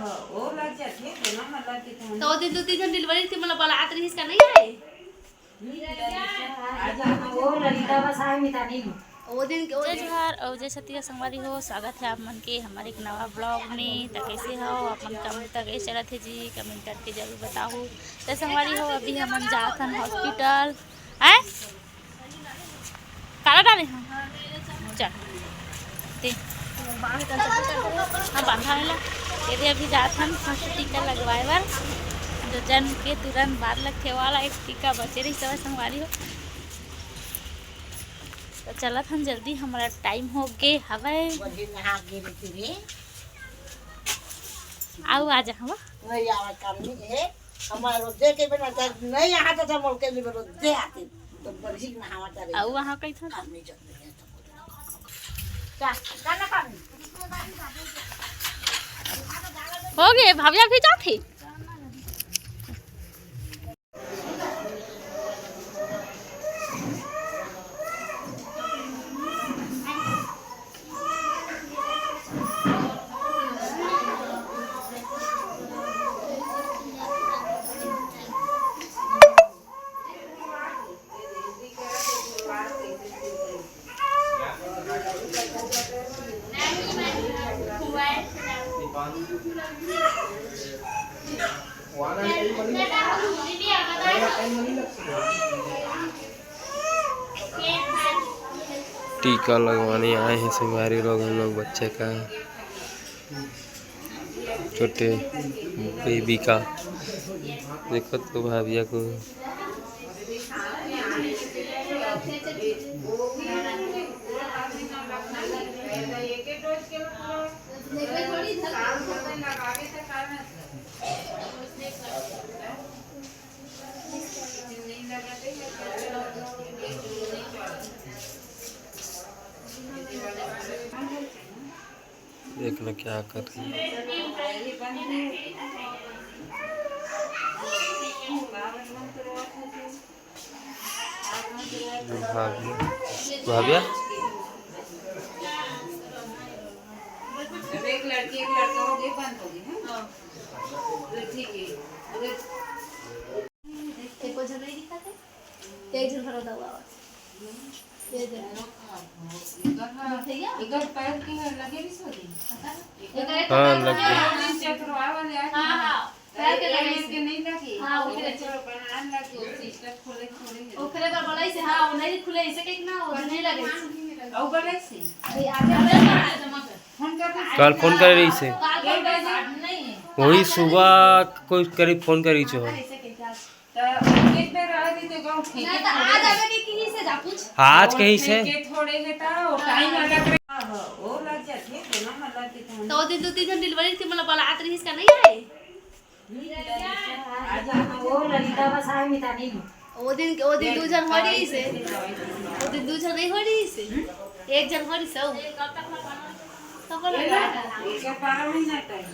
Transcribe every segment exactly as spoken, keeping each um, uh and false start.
ओ लग जाथे, दोनों में लग के तो ओ दिन दू तीन झन डिलीवरी थी, मोला बलात रहिस का नहीं आए? आज वो ललिता बस आए मितानी। ओ दिन के, ओ जय दिन जोहार अउ जय छत्तीसगढ़ संगवारी हो, स्वागत है आप मन के हमारे एक नवा ब्लॉग में। त कैसे हो आप मन? कमेंट तक कैसे चलत है जी, कमेंट करके जरूर बताओ। त संगवारी हो, अभी हमन जात हन हॉस्पिटल। हैं? काला डाले हैं? चल। ते। हाँ, बांधा है ला। ये दे अभी जात हन first टीका लगवाए बर। जो जन्म के तुरंत बाद लगथे वाला एक टीका बचे रही सब संगवारी हो। तो चलत हन जल्दी, हमारा टाइम हो गे हवय। बजे नहा के रहिथे रे। आऊ आ जा, हवा। नहीं आवा काम नहीं है। हमारा रोजे के बिना जब नहीं यहाँ तो जब मोल के लिए रोजे आते, तो बरही नहावा चले। आऊ वहाँ कहीं था। काम नहीं चलते हैं। क्या, क्या ना काम? हो गए, भाभी अभी जाते। टीका लगवाने आए हैं संगवारी लोग, हम लोग बच्चे का, छोटे बेबी का। देखो तो भाभिया को। देख लो क्या कर रही है। भाभिया, भाभिया। अब एक लड़की, एक लड़का हो गए, बंद हो गए, हाँ? तो ठीक है। अगर एको झन नहीं दिखा थे? एक झन भरो दवा। ये दे। भैया? इधर पैर के लगे नहीं सो रही। हाँ, लग गई। हाँ, हाँ। पैर के लगे के से। नहीं लगे। हाँ, वो ओकरे चलो बनान लगे, सिस्टर खोले थोड़े है। ओकरे बर बोलाई से, हाँ, वो नहीं खुले, इसे कहीं ना, वो नहीं लगे। और बोलाई से। अरे, आगे बोला ना। फोन कर दे। कल फोन करे रही से। कल फोन करे नहीं। वही सुबह कोई करीब फोन करी छो। तो एक बेर आ रही तो गाँव फेंके नहीं, तो थोड़े आज है। आवे के कहीं से जा पूछ। आज कहीं से? फेंके थोड़े है तो टाइम अलग रहे। हाँ, हाँ, वो लग जाते, दोनों में लग जाते हैं। तो वो दिन दो तीन जन डिलीवरी थी, मतलब बलात रही इसका नहीं आए? आज वो ललिता बस आए मितानी में। वो दिन, वो दिन दो जन हो रही से। वो दिन दो जन नहीं हो रही से। एक जन हो रही से। तो बोला ये ना, एक बारह महीना टाइम।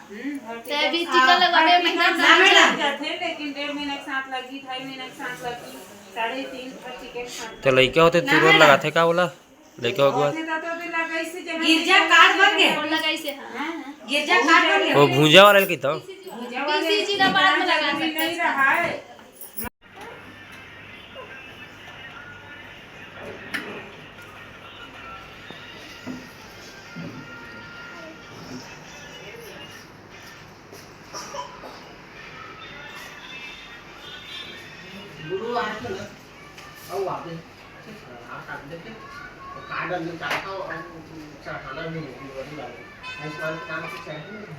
हम्म, और ते अभी टिकट टीका लगवावे हाँ, महीना हाँ, में मैडम। जाते हैं, लेकिन डेढ़ महीना के साथ लगी, ढाई महीना के साथ लगी, साढ़े तीन का टिकट साथ तो लइका होते तुरंत लगाथे का बोला? लइका होते हुआ? तो, तो, तो लगाई से जगह गिरजा नहीं कार्ड बन गए। लगी। लगाई से, हाँ। हाँ, हाँ। गिरजा कार्ड बन गए। वो भूंजा वाला की तो? भूंजा वाले बीसीजी का बाद में लगा जरूरी सकते नहीं हैं। रहा है। गुरु आके ना, अब वापस, अच्छा, सर, आप काट देते, तो कार्ड अंदर चाहता हूँ, और चढ़ाना भी नहीं, वही वाला। आयुष्मान के नाम से चढ़े नहीं।